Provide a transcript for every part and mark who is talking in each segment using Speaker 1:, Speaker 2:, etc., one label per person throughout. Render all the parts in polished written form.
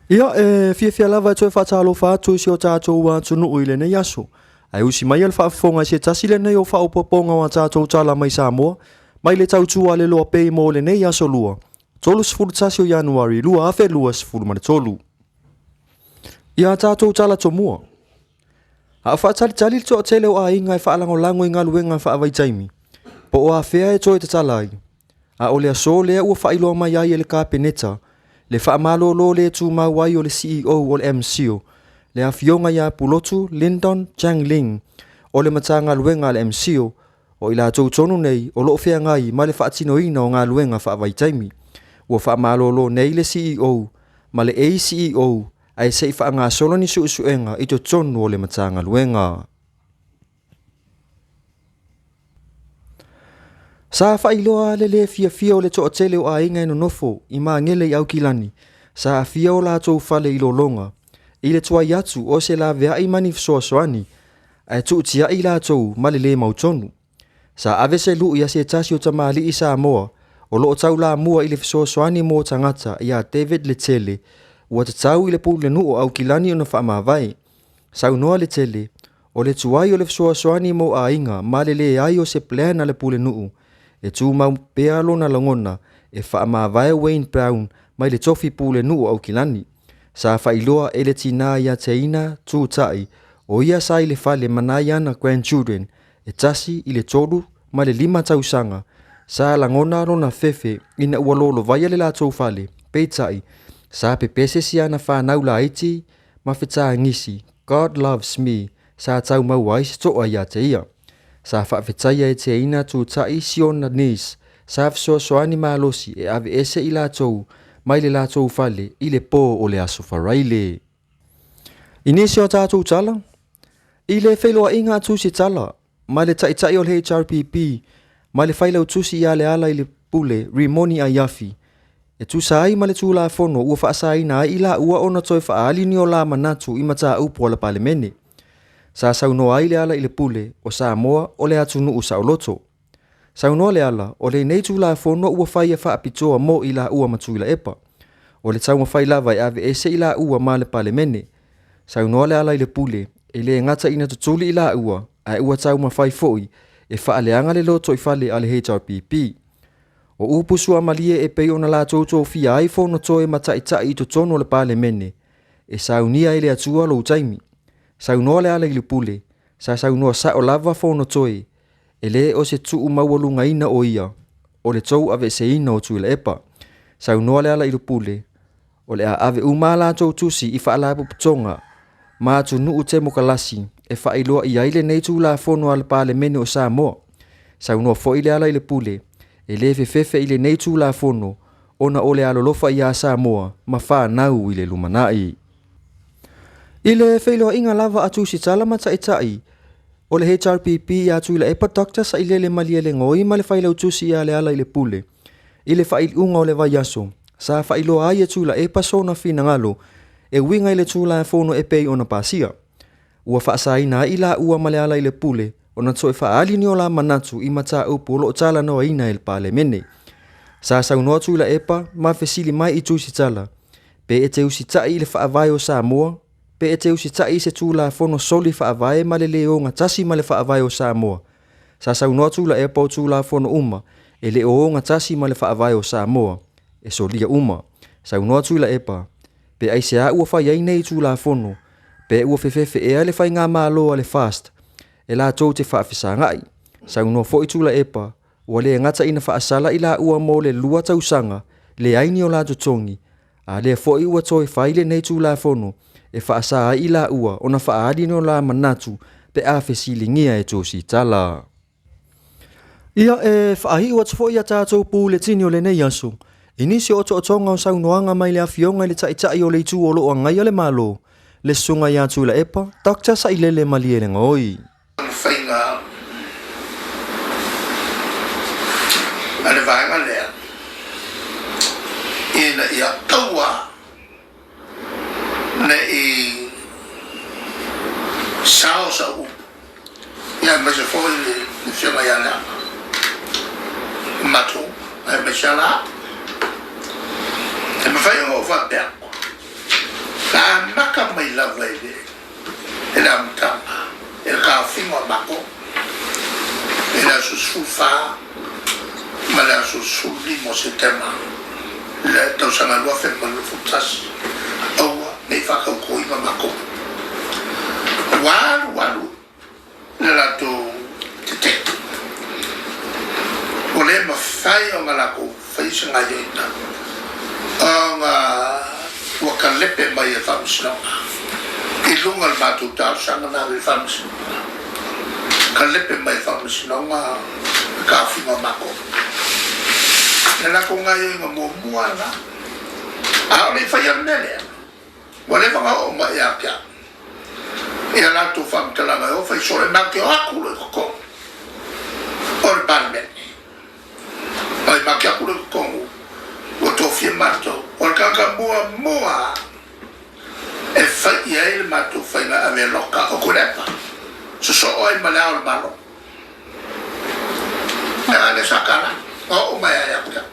Speaker 1: Ia, e fiafia lava e toe faatalofa atu i si o tatou atunuu i lenei aso. Ae usi maia le faafofoga i se tasi lenei o faaopoopoga o a tatou tala mai Samoa, mai le tautua a le Loa Pay mo lenei aso Lua, 31 o Ianuari 2023. Ia a tatou tala tomua. A o faatalitali le toatele o aiga e faalagolago i galuega faavaitaimi, po o afea e toe tatala ai. A o le aso lea ua faailoa mai ai e le Kapeneta le faamalolo le tumau ai o le CEO o le MCIL, le Afioga ia Pulotu Lyndon Chang Ling o le Matagaluega a le MCIL, o i latou tonu nei o lo o feagai ma le faatinoina o galuega faavaitaimi. Ua faamalolo nei le CEO ma le ACEO ae se i faagasolo ni suesuega i totonu o le Matagaluega. Sa faailoa le lē fiafia o le toatele o aiga e nonofo i Magele i Aukilani, sa aafia o latou fale i lologa, i le tuai atu o se laveai ma ni fesoasoani, ae tuutiai i latou ma le lē mautonu. Sa ave se lu'i a se tasi o tamalii Samoa o lo o taulamua i le fesoasoani mo tagata ia David Letele, ua tatau i le pulenuu o Aukilani ona faamavae. Saunoa Letele, o le tuai o le fesoasoani mo aiga ma le leai o se plan a le pulenuu, e tumau pea lona lagona e faamavae Wayne Brown mai le tofi pulenuu o Aukilani. Sa faailoa e le tinā ia Teina Tūta'i, o ia sa i le fale ma nai ana grandchildren e tasi i le tolu ma le lima tausaga, sa lagona lona fefe ina ua lolovaia le latou fale, peitai, sa pepese si ana fanau laiti ma fetagisi God Loves Me sa tau maua ai se toa ia te ia. Sa faafetaia e Teina Tūta'i si ona niece sa fesoasoani malosi e aveese i latou mai le latou fale i le pō o le Aso Faraile. I nisi o a tatou tala, i le feiloaiga a Tusitala ma le Taitai o le HRPP ma le Failautusi ia Lealailepule Rimoni Aiafi, e tusa ai ma le Tulafono ua faasaina ai i laua ona toe faaali ni o la manatu i mataupu a le Palemene. Sa saunoa ai Lealailepule o Samoa o le atunuu saoloto. Saunoa Leala, o lenei Tulafono ua faia faapitoa mo i laua ma Tuilaepa. O le taumafai lava e aveese i laua ma le Palemene. Saunoa Lealailepule, e le gata ina tutuli i laua, ae ua taumafai foi e faaleaga le lotoifale a le HRPP. O upu suamalie e pei ona latou tofia ai fonotoe ma taitai i totonu o le Palemene, e saunia e le Atua lou taimi. Saunoa Lealailepule, sa saunoa sao lava fonotoe, e le o se tuu maualugaina o ia, o le tou aveeseina o Tuilaepa. Saunoa Lealailepule, o le a ave uma a latou tusi i faalapotopotoga ma atunuu temokalasi e faailoa i ai lenei Tulafono a le Palemene o Samoa. Saunoa foi Lealailepule, e le fefefe i lenei Tulafono ona o le alolofa iā Samoa ma fanau i le lumanai. I le feiloaiga lava a Tusitala ma Taitai o le HRPP ia Tuilaepa Doctor Sailele Malielegaoi ma le Failautusi ia Lealailepule i le faaiuga o le vaiaso, sa faailoa ai e Tuilaepa sona finagalo e uiga i le Tulafono e pei ona pasia. Ua faasaina ai i laua ma Lealailepule ona toe faaali ni o la manatu i mataupu o lo o talanoaina e le Palemene. Sa saunoa Tuilaepa ma fesili mai i Tusitala, pe e te usitai i le faavae o Samoa, pe e te usitai i se Tulafono soli faavae ma le le ogatasi ma le faavae o Samoa. Sa saunoa Tuilaepa o Tulafono uma e le o ogatasi ma le faavae o Samoa, e solia uma. Saunoa Tuilaepa, pe aisea ua fai ai nei Tulafono, pe ua fefefe ea le faigamalo a le FAST e latou te faafesagai. Saunoa foi Tuilaepa, ua le gata ina faasala i laua mo le 2 tausaga, leai ni o la totogi, a lea foi ua toe fai lenei Tulafono e faasa ai i laua ona faaali ni o la manatu pe a fesiligia e Tusitala. Ia, e faaiu atu foi a tatou puletini o lenei aso i nisi o otootoga o saunoaga mai le Afioga i le Taitai o le Itu o lo o agaia le Malo, le Susuga ia Tuilaepa Doctor Sailele Malielegaoi.
Speaker 2: O le faiga a le vaega lea ina ia aua ne i sao sau upu, ia aemaise foi le Afioga ia Leaga matou, aemaise lava. E mafai ona ou faapea atu. Na amata mai lava i le i le amataga i le taofiga o matou i le aso 14 ma le aso 15 o Setema i le tausaga 2021, aua ne i faatautoina matou. Ua alu alu le latou tetee, ua le mafai ona latou faia se gaioiga ona ua talepe mai e le Faamasinoga i luga o le matou talosaga na ave i le Faamasinoga, talepe mai e le Faamasinoga le taofiga o matou. O le latou gaioiga muamua lava lena. A o le i faia le mea lea, ua leva ona oo mai ia te au ia latou faamatalaga e o fai solo, e matou te o atu loa i totonu o le Palemene. Oi ma ke aku le totonu ua tofia matou. O le tagata muamua e fai i ai le matou faiga ave loka o Tuilaepa, sosoo ai ma le Ao o le Malo. Leaga le sa tala, na oo mai ia te au.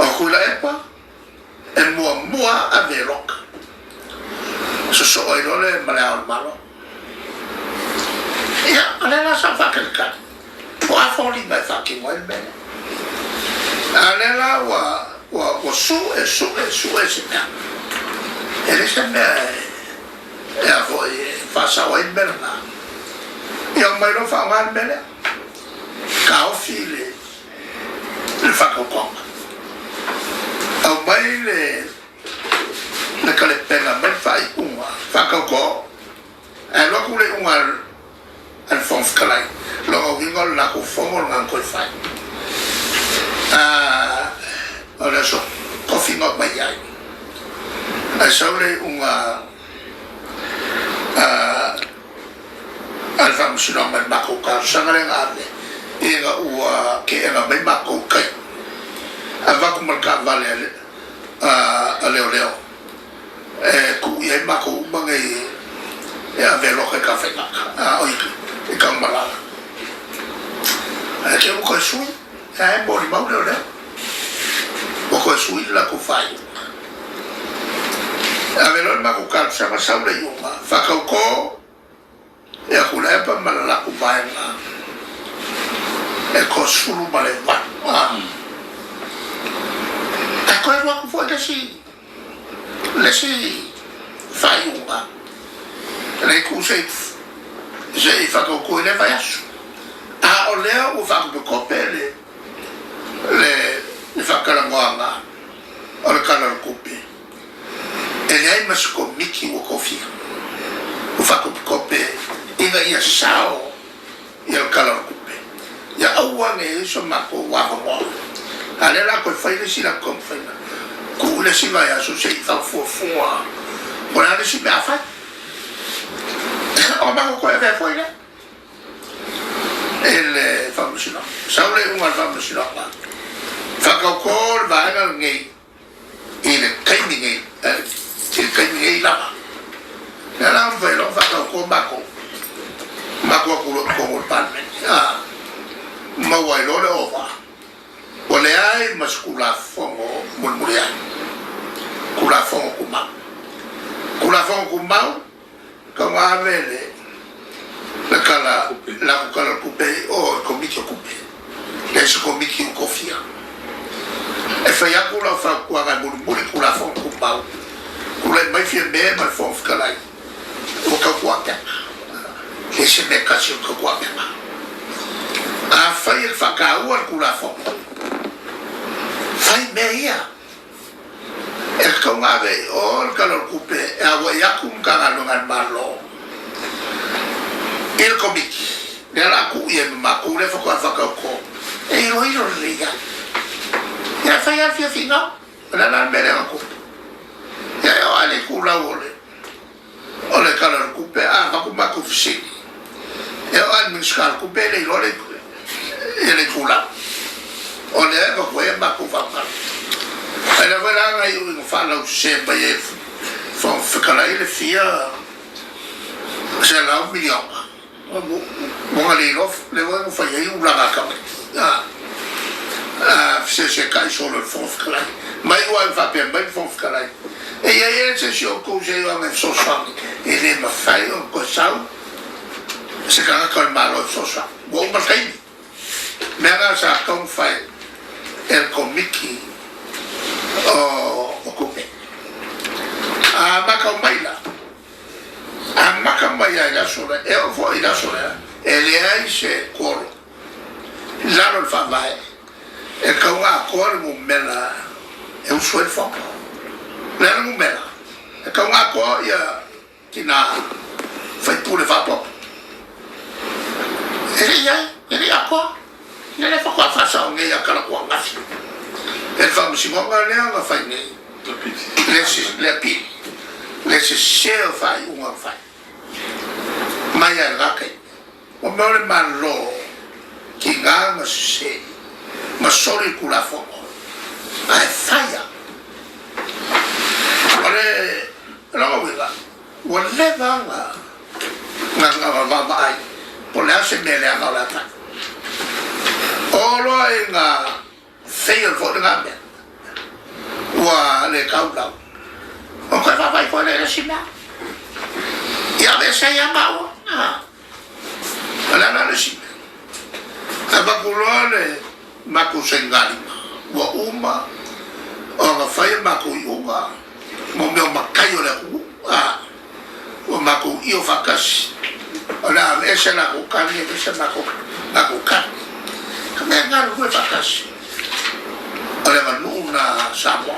Speaker 2: O Tuilaepa e muamua ave loka, sosoo ai loa le ma le Ao o le Malo. Ia, o lea la sa ou faatalitali, po o a foliga e faatino ai le mea lea. A o lea la ua, ua, ua sue, sue, sue se mea. E leai se mea e, e a foi, e faasao ai le mea lena. Ia, omai loa faaaoga le mea lea. Taofi le, le faatautoga. Aumai le le kalepena mai le faaiuga faatautoo, ae alu atu le iuga a le Fofoga Fetalai, lona uiga o le latou fono lena na toe fai. O le aso tofi na omai ai, ae sau le iuga a le Faamasinoga i le matou talosaga lea na ave ina ua keena mai matou i tai, avatu ma le taavale a le a leoleo e tuu i ai matou uma nei e ave loka i Tafaigata, a oi i Tanumalala. Ae te ua toe sui, ae molimau leoleo, ua toe sui le latou faaiuga. Ave loa le matou talosaga sau le iuga, faatauto Ia Tuilaepa ma le latou vaega e 38. Ae toe alu atu foi le isi, le isi faaiuga, le itu se i, se i faatauto i lea vaiaso. A o lea ua faakopekope le, le, le faatalanoaga o le Tala o le Tupe. E leai ma se Komiti ua tofia ua faakopikope ina ia sao ia le Tala o le Tupe, ia aua ne i ai so matou avanoa. A o lea o le a toe fai le isi latou taumafaiga, tuu i le isi vaiaso se i faufuafua po o le a le isi mea a fai. Ona matou toe avea foi lea i le Faamasinoga. Sau le iuga a le Faamasinoga, faatauto le vaega lenei i le taimi nei, i le taimi nei lava. Lea la ua mafai loa ona faatautō matou, matou atu loa i totonu o le Palemene, a, maua ai loa le ova, ua leai ma se Tulafono mulimuli ai, Tulafono Tumau. Tulafono Tumau, tau na ave le, le tala, le latou Tala o le Tupe i o i le Komiti o Tupe. Leai se Komiti ua tofia. E fai atu lau fautuaga e mulimuli Tulafono Tumau, tulai mai Fiame ma le Fofoga Fetalai, ua tautuapega. Leai se mea tasi o le tautuapega. Afai e te faataua le Tulafono, fai mea ia. E tatau ona ave i o le Tala o le Tupe e auai atu Matagaluega a le Malo i le Komiti, lea o le a tuu i ai ma matou lea faatoa faatautō e iloilo lelei ai. Ia e fai lava le fia finau, o le a la le mea lea na tupu? Ia e oo lava i le itulau o le o le Tala o le Tupe a avatu matou fesili, e oo lava i le Minisita o le Tupe e le iloa le le itulau o lea e avatu ai a matou faamatalaga. Ae lea foi la na iu ina faalausese mai ai e le Fofoga Fetalai le fia $100 miliona ua na le iloa lea foi na fai ai ulaga a tamaiti. se isi e kai solo i le Fofoga Fetalai. Mai ua e faapea mai le Fofoga Fetalai, E i ai ea se isi o outou se ioaga e fesoasoani? E le mafai ona toe sau se tagata o le Malo e fesoasoani. Ua uma le taimi. Mea na sa taumafai e le Komiti o Tupe. A matau mai la, amata mai lava i le aso lea, e oo foi i le aso lea, e leai se quorum i lalo o le Faavae e tatau ona atoa le numera e usu ai le fono. O le a le numera? E tatau ona atoa ia tina faipule faaopoopo. E le i ai, e le i atoa. Ia lea faatoa faasao nei ia Talaatuangafi e le faamasinoga lea na fai nei le apili, le sese o faaiuga na fai mai lava i lena taimi. Ua mea o le Malo tiga na sese ma soli le Tulafono ae fai lava. O le lona uiga, ua leva ona na vaavaai po o le a se mea leaga o le a fai. Oo loa ina fail foi lena mea, ua le taulau, ona toe vaavaai foi lea i le isi mea. Ia aveese ai lava maua. O le a la le isi mea? Avatu loa le matou sainigalima, ua uma ona fai a matou iuga mo mea o matai o le atunuu, a, ua matou io faatasi, o le a aveese latou tali, aveese matou, matou tali. Ka mea e galulue faatasi, o le aganuu lena a Samoa.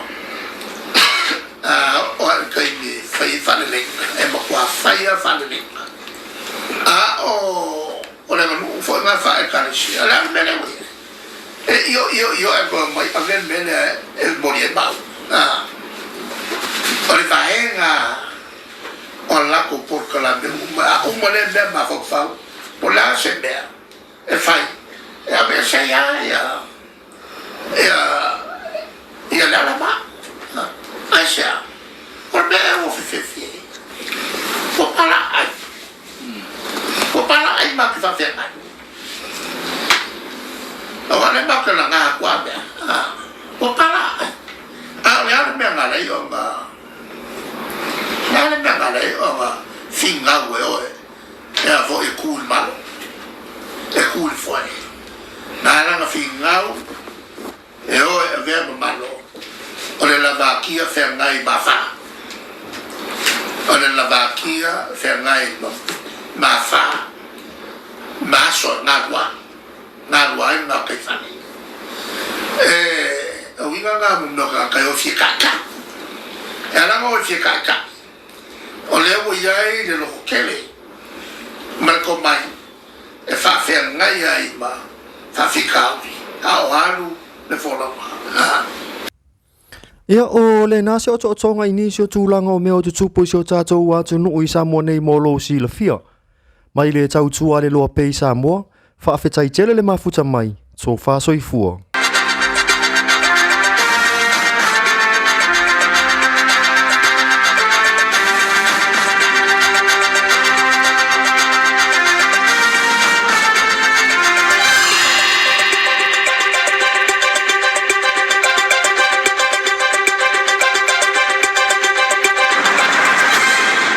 Speaker 2: A oo lava i le taimi e fai ai faaleleiga, e matua fai lava faaleleiga. A o O le aganuu foi lena faa-Ekalesia. O le a le mea lea ua i ai? E io, io, io ae toe omai ave le mea lea e momoli ai maua. A, o le vaega o a latou polokalame uma, a uma lea mea mafaufau, po o le a se mea e fai, e aveese ai lava ia, ia, ia le ala ma. Aisea? O le mea ea ua fefefi ai? Ua palaaai. Ua palaaai matou te faafeagai. Aua o lea matou te laga atu a mea. Ua palaaai. A o le a le mea na ala ai ona, le a le mea na ala ai ona finau e oe e a foi e tu i le Malo, e tu i le foe. Na ala ona finau e o e avea ma Malo, o le lavakia feagai ma fa. O le lavakia feagai ma fa, ma aso e galua, galua ai le gataifale. E uiga na mo mea o tagata e o e fia taitai. E ala ona o e fia taitai, o lea ua i ai le lototele ma le tomai e faafeagai ai ma faafitauli, a o alu le folauga.
Speaker 1: Ia, o lena se otootoga i nisi o tulaga o mea o tutupu i si o tatou atunuu i Samoa nei mo lou silafia. Mai le tautua a le loa pea i Samoa, faafetai tele le mafuta mai, tofa soifua.